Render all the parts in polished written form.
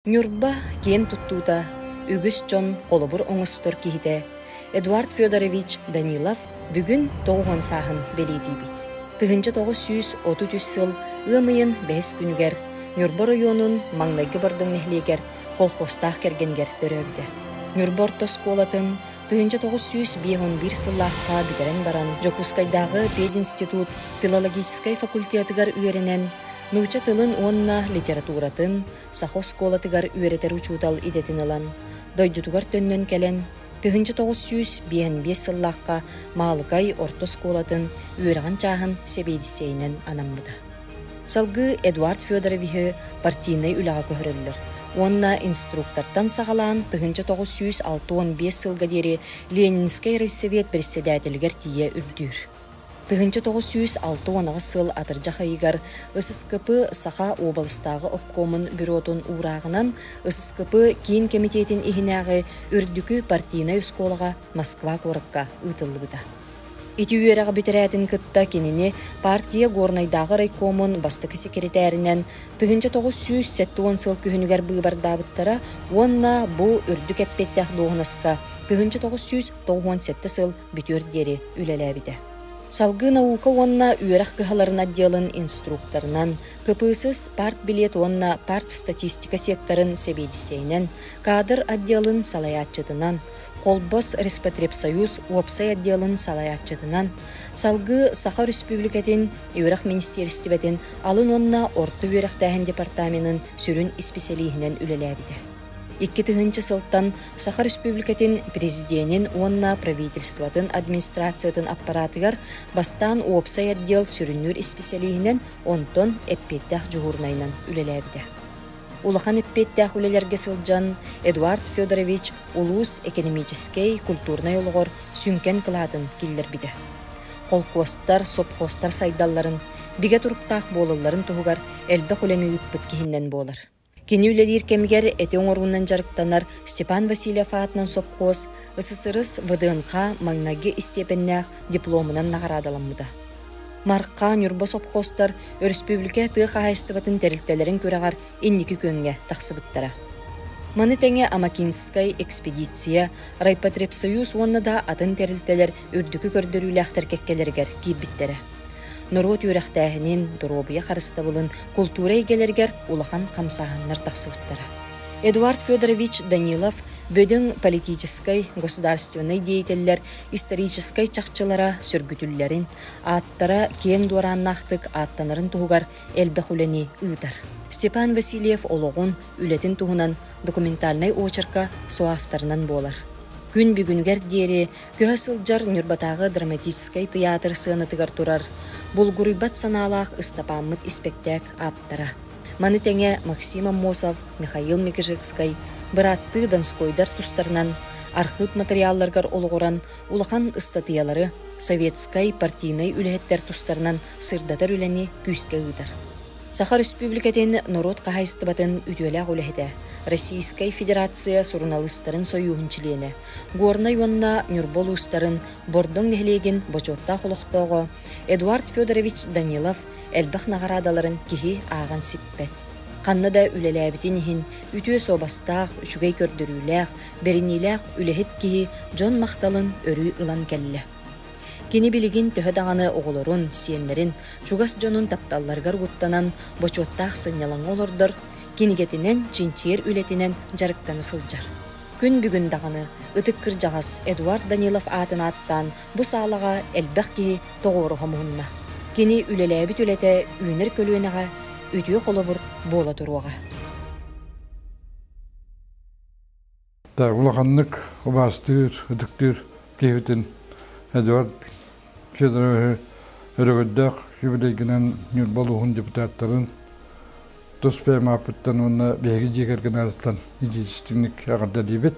Ньурба киэн туттуута, үгүс дьон холобур оҥостор киһитэ Эдуард Федорович Данилов бүгүн 90 сааһын бэлиэтиибит. 1933 сыл ыам ыйын бэһис күнүгэр Ньурба оройуонун маҥнайгы Бордоҥ нэһилиэгэр колхозтаах кэргэнигэр төрөөбүтэ. Ньурба орто оскуолатын 1951 сыллаахха бүтэрэн баран Дьокуускайдааҕы пединститут филологическай факультетыгар үөрэнэн нуучча тылын уонна литературатын саха оскуолатыгар үөрэтэр учуутал идэтин ылан, дойдутугар төннөн кэлэн, 1955 сыллаахха Маалыкай орто оскуолатын үөрэҕин чааһын сэбиэдиссэйинэн анаммыта. Салгыы Эдуард Федоровиһы партийнай үлэҕэ көһөрөллөр уонна инструктортан саҕалаан 1965 сылга диэри Ленинскэй райсовет председателигэр тиийэ үрдүүр. 1968 сыл атырдьах ыйыгар ССКП Саха уобаластааҕы обкомун бюротун уурааҕынан ССКП Киин кэмитиэтин иһинээҕи Үрдүкү партийнай оскуолаҕа Москва куоракка ыытыллыбыта. Ити үөрэҕи бүтэрээтин кытта кинини партия Горнайдааҕы райкомун бастакы секретаринэн 1970 сыл күһүнүгэр быыбардаабыттара уонна бу үрдүк эппиэттээх дуоһунаска 1997 сыл бүтүөр диэри үлэлээбитэ. Салгыы наука уонна үөрэх кыһаларын отделын инструкторынан, КПСС партбилет уонна партстатистика секторын сэбиэдиссэйинэн, кадр отделын салайааччытынан, Холбос Респотребсоюз уопсай отделын салайааччытынан, салгыы Саха Өрөспүүбүлүкэтин Үөрэх министиэристибэтин алын уонна орто үөрэхтээһин департаменын сүрүн исписэлииһинэн үлэлээбитэ. 2000 сылтан Саха Республикатын Президенин уонна правительствотын администрациятын аппаратыгар бастаан уопсай отдел сүрүннүүр исписэлииһинэн, онтон эппиэттээх дьуһуурунайынан үлэлээбитэ. Улахан эппиэттээх үлэлэргэ сылдьан Эдуард Федорович улуус экономическэй, культурнай олоҕор сүҥкэн кылаатын киллэрбитэ. Холкуостар, сопхуостар сайдалларын, бигэ туруктаах буолалларын туһугар элбэх үлэни ыыппыт киһинэн буолар. Кини үлэлиир кэмигэр эти оҥоруунан дьарыктанар Степан Васильев аатынан сопхуос СССР ВДНХ маҥнайгы истиэпэннээх дипломунан наҕараадаламмыта. Марха, Ньурба сопхуостар өрөспүүбүлүкэ тыа хаһаайыстыбатын тэрилтэлэрин күрэҕэр инники күөҥҥэ тахсыбыттара. Маны тэҥэ Амакинскай экспедиция, Райпотребсоюз уонна да атын тэрилтэлэр үрдүкү көрдөрүүлээхтэр кэккэлэригэр киирбиттэрэ. Норуот үөрэхтээһинин, доруобуйа харыстабылын, култуура эйгэлэригэр улахан хамсааһыннар тахсыбыттара. Эдуард Федорович Данилов бөдөҥ политическай, государственнай деятеллэр историческай чахчылара сөргүтүллэрин, ааттара киэҥ дуорааннаахтык ааттанарын туһугар элбэх үлэни ыытар. Степан Васильев олоҕун, үлэтин туһунан документальнай очерка соавторынан буолар. Күн бүгүнүгэр диэри Көһө сылдьар Ньурбатааҕы драматическай тыйаатыр сыанатыгар турар Булгуруйбат санаалаах Ыстапааммыт испэктээк ааптара. Маны тэҥэ Максим Аммосов, Михаил Микижекскай, бырааттыы Донскойдар тустарынан архыып матырыйаалларыгар олоҕуран улахан ыстатыйалары, советскай, партийнай үлэһиттэр тустарынан сырдатар үлэни күүскэ ыытар. Саха Өрөспүүбүлүкэтин норуот хаһаайыстыбатын үтүөлээх үлэһитэ, Российскай Федерация суруналыыстарын сойууһун чилиэнэ, Горнай уонна Ньурба улуустарын Бордоҥ нэһилиэгин бочуоттаах олохтооҕо Эдуард Федорович Данилов элбэх наҕараадаларын киһи ааҕан сиппэт. Ханна да үлэлээбитин иһин үтүө суобастаах, үчүгэй көрдөрүүлээх, бэриниилээх үлэһит киһи дьон махталын өрүү ылан кэллэ. Кини билигин төһө даҕаны оҕолорун, сиэннэрин, чугас дьонун тапталларыгар угуттанан, бочуоттаах сынньалаҥҥа олордор, кинигэтинэн, чинчийэр үлэтинэн дьарыктана сылдьар. Күн бүгүн даҕаны ытык кырдьаҕас Эдуард Данилов аатын ааттаан бу саалаҕа элбэх киһи тоҕуоруһа муһунна. Кини үлэлээбит үлэтэ үүнэр көлүөнэҕэ үтүө холобур буола туруоҕа. Улаханнык убаастыыр, ытыктыыр киһибитин Эдуард Федоровиһы өрөгөйдөөх юбилейгынан Ньурба улууһун депутаттарын тус бэйэм ааппыттан уонна биһиги дьиэ кэргэн аатыттан итиитистиҥник эҕэрдэлиибит.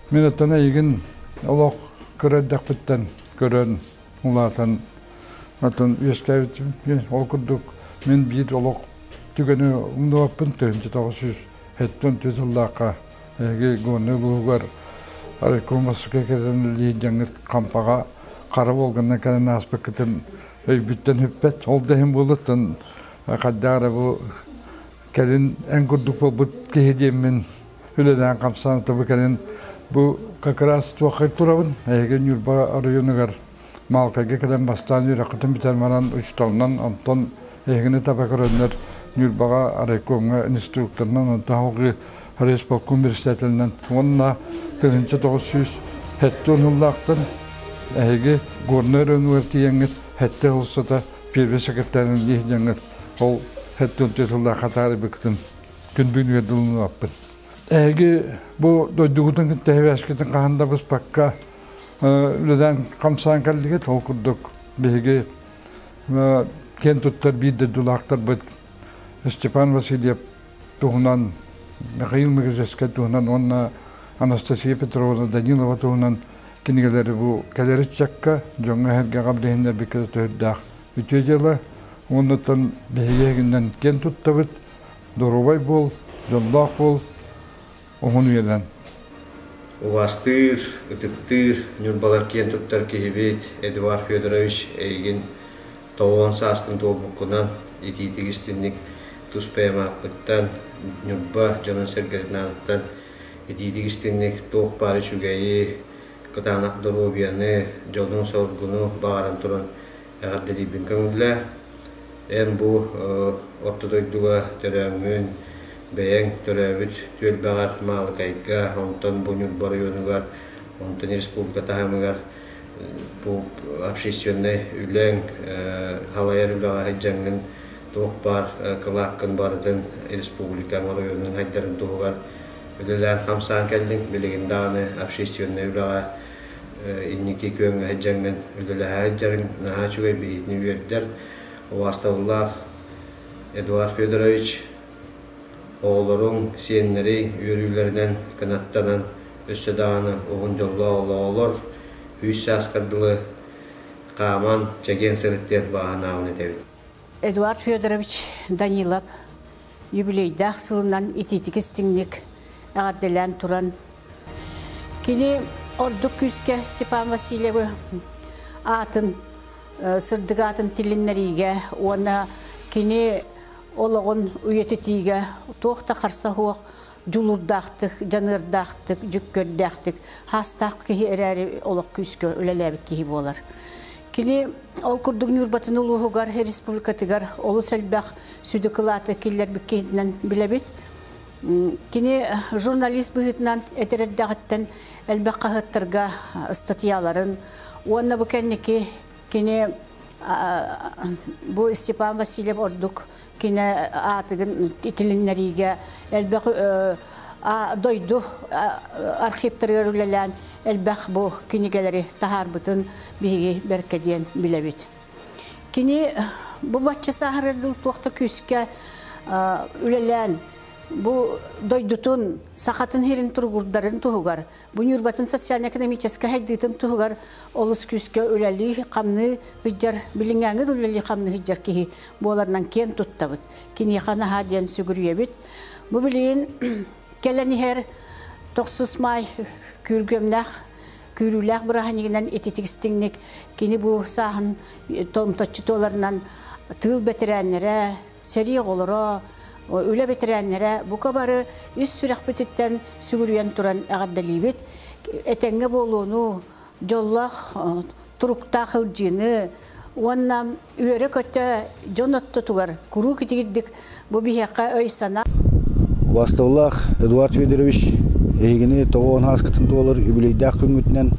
Мин оттон эйигин олох кыра эрдэхпиттэн көрөн, улаатан, оттон үөскээбитим. Ол курдук мин биир олох түгэни умнубаппын 1974 сыллаахха эһиги Горнай улууһугар райком Москва кэлэн лиидьаҥҥыт Хампаҕа хара Волганан кэлэн ааспыккытын өйбүттэн сүппэт. Ол да иһин буолуттан хайдах эрэ бу Кэлин эн курдук буолбут киһи диэммин үлэлээн хамсаан тобу кэлин бу как раз туоххай турабын. Эһиги Ньурба оройуонугар Маалыкайга кэлэн бастаан үөрэххитин бүтэн баран учууталынан, онтон эһигини таба көрөннөр Ньурбаҕа райкомҥа инструкторынан, онтон салгыы райисполком председателинэн уонна 1970 сыллаахтан эһиги Горнай оройуонугар тиийэҥҥит сэттэ сыл устата первый секретарынан иһдьэҥҥит ол 74 сыллаах хатаарыбыккытын күн бүгүнүгэр дылы Эһиги бу дойдугутун кытта сибээскитин хаһан да быспакка үлэлээн хамсаан кэллигит. Ол курдук биһиги киэн туттар биир дойдулаахтарбыт Степан Васильев туһунан, Михаил Мегежескай туһунан уонна Анастасия Петровна Данилова туһунан кинигэлэри бу кэлэр ыччакка, дьоҥҥо-сэргэҕэ билиһиннэрбиккэ төһөрдөөх үтүө дьыала. Уоннаттан биһиги эһигиннэн киэн туттабыт. Доруобай буол, дьоллоох буол, уһун үйэлэн. Убаастыыр, ытыктыыр, Ньурбалар киэн туттар киһибит Эдуард Федорович эйигин 90 сааскын туолбуккунан итиитик истинник тус бэйэм ааппыттан, Ньурба дьонун-сэргэтин аатыттан итиитик истинник туох баар үчүгэйи, кытаанах доруобуйаны, дьолун-соргуну баҕаран туран эҕэрдэлиирбин көҥүллээ. Эн бу орто дойдуга төрөөҥҥүн, бэйэҥ төрөөбүт түөлбэҕэр Маалыкайга, онтон бу Ньурба оройуонугар, онтон республика таһымыгар бу общественнай үлэҥ, халайар үлэҕэ сылдьаҥҥын туох баар кылааккын барытын республикаҥ оройуонун хайдарын туһугар үлэлээн-хамсаан кэллиҥ. Билигин даҕаны общественнай үлэҕэ инники күөҥҥэ сылдьаҥҥын үлэлэһэ сылдьарыҥ наһаа үчүгэй биһигини үөрдэр. Убаастабыллаах Эдуард Федорович, оҕолоруҥ, сиэннэриҥ үөрүүлэринэн кынаттанан өссө даҕаны уһун дьоллоох олоҕолор, үс сааскар дылы хааман чэгиэн сырыт диэн баҕа санаабын этэбин. Эдуард Федорович Данилов юбилейдаах сылынан итиитик истиҥник эҕэрдэлээн туран, кини ордук күүскэ Степан Васильевы аатын сырдык аатын тилиннэриигэ уонна кини олоҕун үйэтитиигэ туох да харса суох дьулуурдаахтык, дьаныардаахтык, дьүккүөрдээхтик, хаастаах киһи эрээри олох күүскэ үлэлээбит киһи буолар. Кини ол курдук Ньурбатын улууһугар, республикатыгар олус элбэх сүдү кылааты киллэрбит киһитинэн билэбит. Кини журналист быһыытынан этэр эрдэҕиттэн элбэх хаһыаттарга ыстатыйаларын уонна бу кэнники кини бу Степан Васильев ордук кини аатыгын итилиннэриигэ элбэх дойду архивтарыгар үлэлээн элбэх бу кинигэлэри таһаарбытын биһиги бэркэ диэн билэбит. Кини бу бачча сааһырар туох да күүскэ үлэлээн бу дойдутун сахатын сирин туругурдарын туһугар, бу Ньурбатын социально-экономическай хайдыытын туһугар олус күүскэ үлэлии хамныы сылдьар, билиҥҥээҥи да үлэлии хамныы сылдьар киһи буоларынан киэн туттабыт. Киниэхэ наһаа диэн сүгүрүйэбит. Бу билигин кэлэн иһэр тохсус маай күргүөмнээх күүрүүлээх бырааһынньыгынан ититик истиҥник кини бу сааһын томточчу туоларынан тыыл бэтэрээннэрэ, сэрии оҕолоро, үлэ бэтэрээннэрэ бука бары ис сүрэхпититтэн сүгүрүйэн туран эҕэрдэлиибит. Этэҥҥэ буолууну, дьоллоох туруктаах ылдьыыны уонна үөрэ-көтө дьон оттотугар куруук итигирдик бу биһиэхэ өй-санаа. Убаастабыллаах Эдуард Федорович, эһигини тоҕо ааскытын туолар үбүлүйдээх күҥҥүтүнэн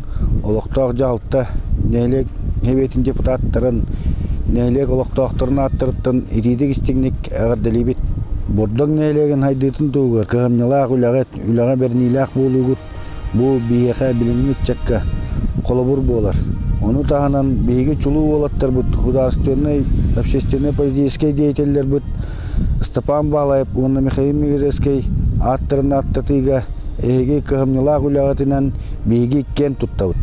олохтоох дьаһалта, нэһилиэк Сэбиэтин депутаттарын, нэһилиэк олохтоохторун ааттарыттан итиитик истиҥник эҕэрдэлиибит. Бордоҥ нэһилиэгин хайдыытын туһугар кыһамньылаах үлэҕит, үлэҕэ бэриниилээх буолуугут бу биһиэхэ билиҥҥи ыччакка холобур буолар. Ону таһынан биһиги чулуу уолаттарбыт, художественнай, общественнай, политическай деятеллэрбит Степан Баалаев уонна Михаил Мегежецкэй ааттарын ааттатыыга эһиги кыһамньылаах үлэҕитинэн биһиги киэн туттабыт.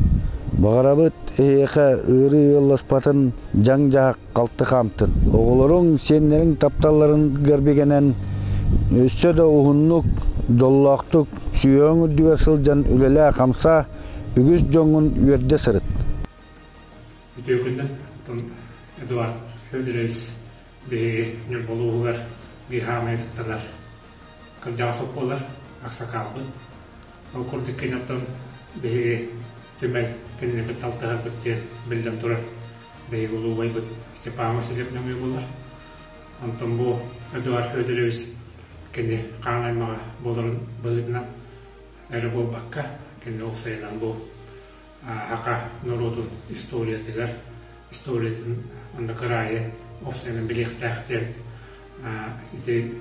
Баҕарабыт эһиэхэ ыарыы ыалласпатын, дьаҥ-дьаһах халты хаамтын. Оҕолоруҥ, сиэннэриҥ тапталларын гэрбигэнэн өссө да уһуннук, дьоллоохтук, сүһүөҕүҥ үрдүгэр сылдьан үлэлээ-хамсаа, үгүс дьоҥҥун үөрдэ сырыт. Үтүө күнүнэн, Эдуард Федорович биһиги Ньурба улууһугар Биир хаамай ытыктанар кырдьаҕас буолар, аксакаалбыт. Ол курдук киниттэн биһиги түмэл кинини кытта алтыһарбыт диэн биллэн турар биһиги улуубайбыт Степан Васильев нөҥүө буолар. Онтон бу Эдуард Федорович кини хаан аймаҕа буоларын быһыытынан эрэ буолбакка, кини уопсайынан бу саха норуотун историятыгар, историятын онно кыраайы уопсайынан билиэхтээх диэн ити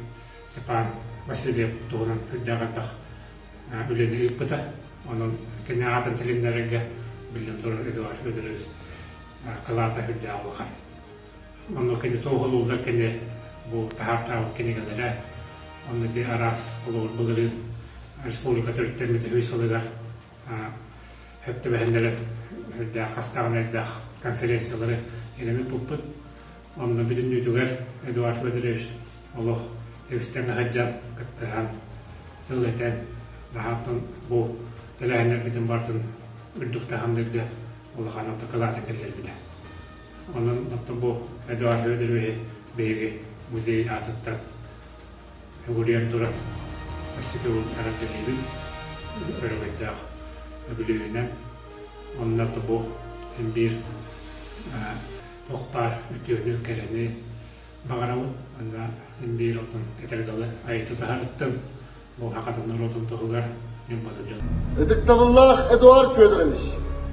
Степан Васильев туһунан үрдээх элбэх үлэни ыыппыта. Онон кини аатын тилиннэрэргэ биллэн турар Эдуард Федорович кылаата үрдээх улахан. Онно кини туоһулууллар кини бу таһаартаабыт кинигэлэрэ, онно ити араас холобур былырыын республика төрүттэммит үһүс сылыгар сөп түбэһиннэрэ үрдээх хастаҕына элбэх конференциялары иҥэн ыыппыппыт. Онно бүтүннүүтүгэр Эдуард Федорович олох тэбистэн сылдьан кыттыһан тыл этэн наһааттан бу тэрээһиннэрбитин барытын үрдүк таһымнарга улахан кылаатын киллэрбитэ. Онон оттон бу Эдуард Федоровиһы биһиги музей аатыттан үгүрүйэн туран өссө төгүл эҕэрдэлиибит өрөгөйдөөх үбүлүөйүнэн. Онно бу син биир туох баар үтүөнү, кэрэни баҕарабыт. Онно син биир отун этэргалы айы тутаһарыттан бу хахатын норуотун туһугар ньурбатын дьон. Ытыктабыллаах Эдуард Федорович,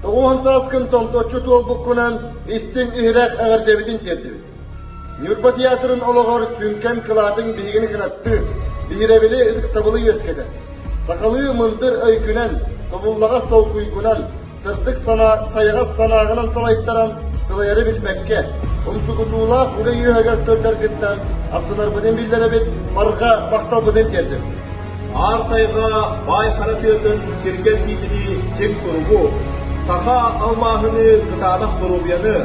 тоҕуһун сааскын томточчу туолбуккунан истиҥ иһирэх эҕэрдэбитин тиэрдибит. Ньурба театрын олоҕор сүҥкэн кылаатыҥ биһигини кынаттыыр, биһирэбили ытыктабылы үөскэтэр. Сахалыы мындыр өйгүнэн, тобуллаҕас толкуйгунан, сырдык санаа, сайаҕас санааҕынан салайтаран сылайары билбэккэ, умсугутуулаах үлэ үөһүгэр сылдьаргыттан астынарбытын биллэрэбит, барҕа махталбытын тиэрдэбит. Аар тайҕа баай хара тыатын чиргэл тиитинии чиҥ туругу, саха алмааһыныы кытаанах доруобуйаны,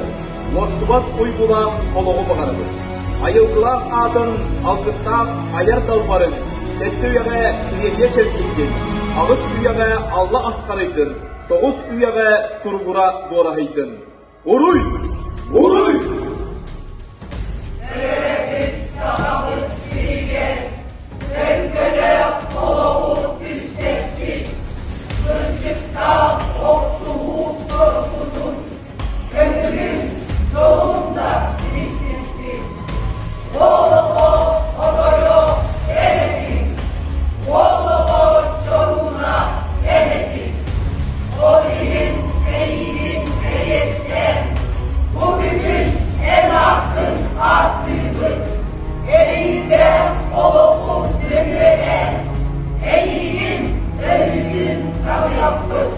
уостубат уйгулаах олоҕу баҕарабыт. Айылгылаах аатын алгыстаах айар далбарын сэттэ үйэҕэ сириэдийэ чэлгийдин, аҕыс үйэҕэ алла асхарыйдын, тоҕус үйэҕэ туругура дуораһыйдын. Уруй! Уруй! Төрөөбүт сахабыт сиригэр төлкөлөөх олоҕу түстэспит, кырдьыктаах охсуһуу соргутун Көҥүлүн, дьолун да билсиспит, Олоҕо хотойо эн этиҥ, Олоҕо чорууна эн этиҥ. Ол иһин эйигин кэриэстээн, Бу бүгүн эн ааккын ааттыыбыт, Эрэйдээх олоҕу нөҥүөлээн, Эйигин өрүүтүн саҕыйаппыт.